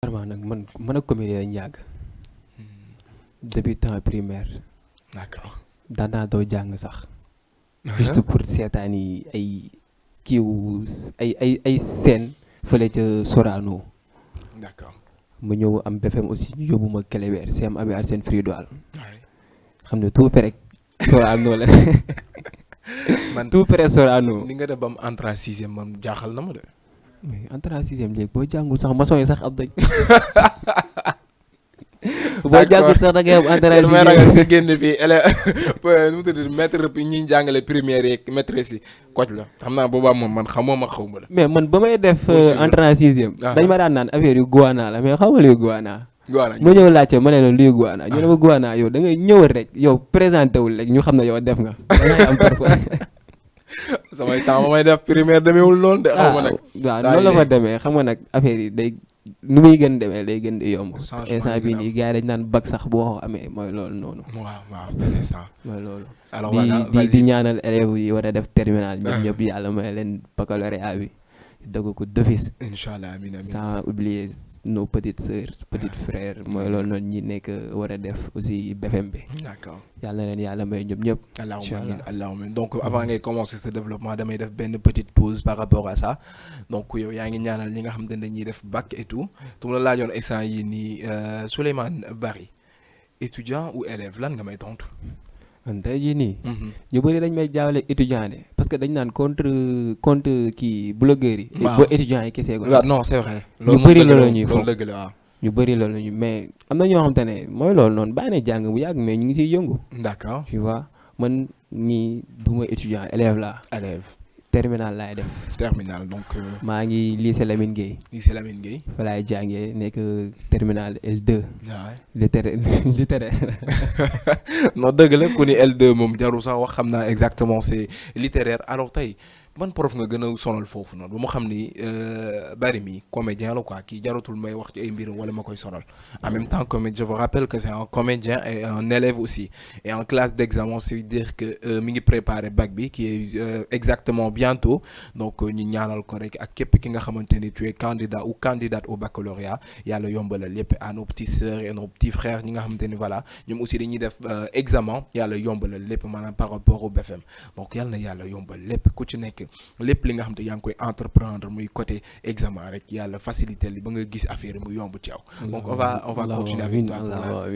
Vraiment nag man ak comédie dañ yàgg depuis temps primaire D'accord. daan naa daw jàng sax juste pour seetaan yi ay kiiwu ay scène fële ca Sorano D'accord. mu ñëw am BFM aussi ñu yóbbu ma Kélébert CM Abi Arsène Fridoal Ouais. xam ne tout près Sorano la man tout près Sorano. ni nga def ba mu entré en sixième man jaaxal na ma de. mais entrée en sixième léegi boo jàngul sax maçon yi sax am nañ boo jàngul sax da ngay am entrée en may ragal sixième. nga génn fii nu mu tudd maître yi ñuy jàngale primaire yeeg maîtresse yi coach la xam naa boobaa moom man xamoo ma xaw ma la. mais man ba may def Aussi la. entrée en sixième dañ ma daan naan affaire yu guana la mais xaw ma luy guana Voilà ma ñëw laajte ma ne la luy guana ñu ne ma guana yow da ngay ñëwal rek yow présenté wul rek ñu xam ne yow def nga da ngay am parfois. samay temps ba may def primaire demeewul noonu de. xaw ma nag waaw noonu la fa demee xam nga nag affaire yi day nu muy gën demee day gën di yomb. Changement instant bii yi nii gars yi dañ naan bac sax boo ko amee mooy loolu noonu. waaw waaw benn instant. mooy loolu. alors di voilà di vas-y. ñaanal élèves yi war a def terminal ñoom ñëpp yàlla may leen baccalauréat bi dëgg ko d'office. incha allah amiin amiin. sans oublier nos petites sœurs petites frères mooy loolu noonu ñi nekk war a def aussi BFM bi d'accord. yàlla na leen yàlla may ñoom ñëpp. Allahumma Inch'Allah. amiin Allahumma amiin donc avant ngay commencer ce développement damay def benn petite pause par rapport à ça donc yow yaa ngi ñaanal ñi nga xam ne dañuy def bac et tout tu ma la laajoon instant yii nii Souleymane Bary étudiant ou élève lan nga may tontu. man tey jii nii. ñu bëri dañ may jaawale étudiant de parce que dañ naan contre kii blogueurs yi. Waaw. boo étudiant yi kese ko. waaw non c'est vrai. Ñu bëri loolu la ñuy loolu foog. dëgg la waaw. ñu bëri loolu la ñu mais am na ñoo xamante ne mooy loolu noonu bàyyi na jàng bu yàgg mais ñu ngi siy yëngu. d'accord. tu vois man mii du ma étudiant élève laa élève terminal laay def. terminal donc maa ngi lycée Lamine Gueye lycée Lamine Gueye. fa laay jàngee nekk terminal L2 waaw. littéraire. non dëgg la ku ni L2 moom jarul sax wax xam naa exactement c'est littéraire alors tey ban prof nga gën a sonal foofu noonu ba mu xam ni Bary mi comédien la quoi kii jarutul may wax ci ay mbirum wala ma koy sonal en même temps je vous rappelle que c'est un comédien et un élève aussi et en classe d'examen c'est dire que mi ngi préparer bac bi qui est exactement bientôt donc ñu ñaanal ko rek ak képp ki nga xamante ni tu es candidat ou candidate au baccalauréat yàlla yombalal lépp à nos petites sœurs et nos petits frères ñi nga xamante ni voilà ñoom aussi dañuy def examen yàlla yombalal lépp maanaam par rapport au BFM donc yàlla na yàlla yombal lépp ku ci nekk lépp li nga xam te yaa ngi koy entreprendre muy côté examen rek yàlla faciliter li ba nga gis affaire yi mu yomb ci yow donc on va continuer avec toi pour la